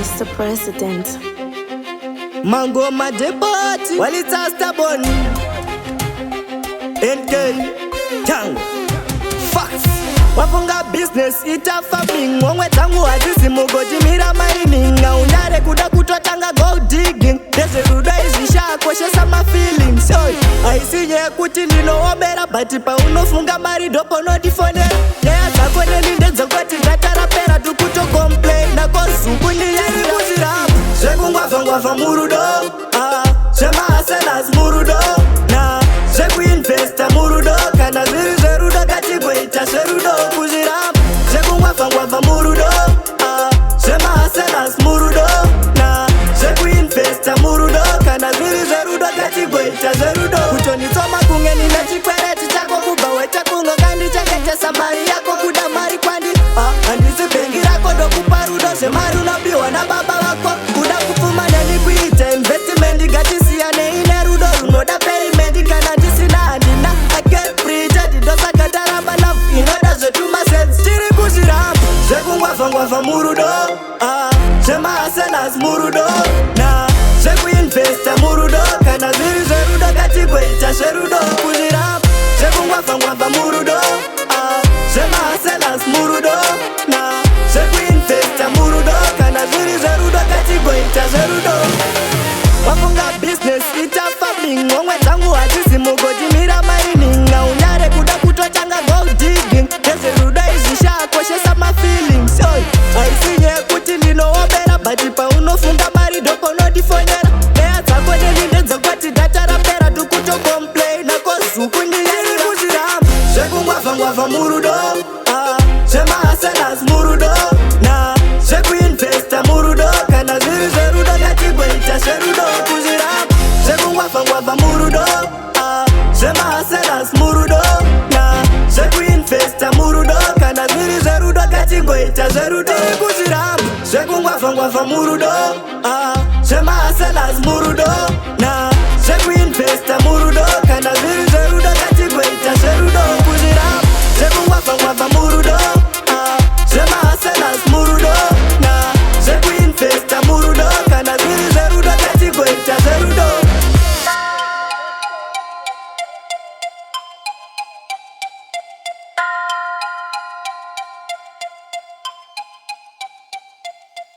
Mr. President. Mangoma Depot, Walita Stubborn, NK, Tango, Fox. Wafunga business ita farming, ngomwe dzangu hadzisi mugoti mira mining. Unyare kuda kutotanga gold digging, ndezverudo izvi shakoshesa mafeelings. Oi, haisi nyaya yekuti ndinoomera, but paunofunga mari ndopaunondifonera. Nyaya dzako neni ndedzekuti data rapera, tikutocomplaina kozuku ndiyari kuzviramba. Zvekungwavhangwavha murudo, ah, zvemahustlers murudo, na zvekuinvesta murudo. Kana zviri zverudo, ngatigoita zverudo. Kuzviramba zvekungwavhangwavha murudo, ah, zvemahustlers murudo, na zvekuinvesta murudo. Kana zviri zverudo, ngatigoita zverudo. Kutonitsoma kunge nina chikwereti chako, kubva weta kunge kandichengetesa mari yako. Kuda mari kwandi, ah, handisi bhengi rako. Ndokupa rudo, zvemari unopiwa nababa vako. Kuda kupfuma neni kuita investment, ngatisiyanei nerudo runoda payment. Kana ndisina handina, I can't pretend. Ndosaka taramba love inoda zvetumasense. Tiri kuzviramba zvekungwavhangwavha murudo, ah, zvemahustlers murudo, na zvekuinvesta murudo. Kana zviri zverudo, ngatigoita zverudo. Kuzviramba zvekungwavhangwavha murudo, ah, zvemahustlers murudo, na zvekuinvesta murudo. Kana zviri zverudo, ngatigoita zverudo. Wafunga business ita farming, ngomwe dzangu hadzisi mugoti mira mining. Unyare kuda kutotanga gold digging, ndezverudo izvi shakoshesa mafeelings. Oi, haisi nyaya yekuti ndinoomera, but paunofunga mari ndopaunondifonera. Nyaya dzako neni ndedzekuti data rapera, tikutocomplaina kozuku ndiyari kuzviramba zvekungwavhangwavha murudo, ah, zvemahustlers murudo, na zvekuinvesta murudo. Kana zviri zverudo, ngatigoita zverudo. Kuzviramba zvekungwavhangwavha murudo, ah, zvemahustlers murudo, na zvekuinvesta murudo. Kana zviri zverudo, ngatigoita zverudo. Kuzviramba zvekungwavhangwavha murudo, ah, zvemahustlers murudo, na zvekuinvesta.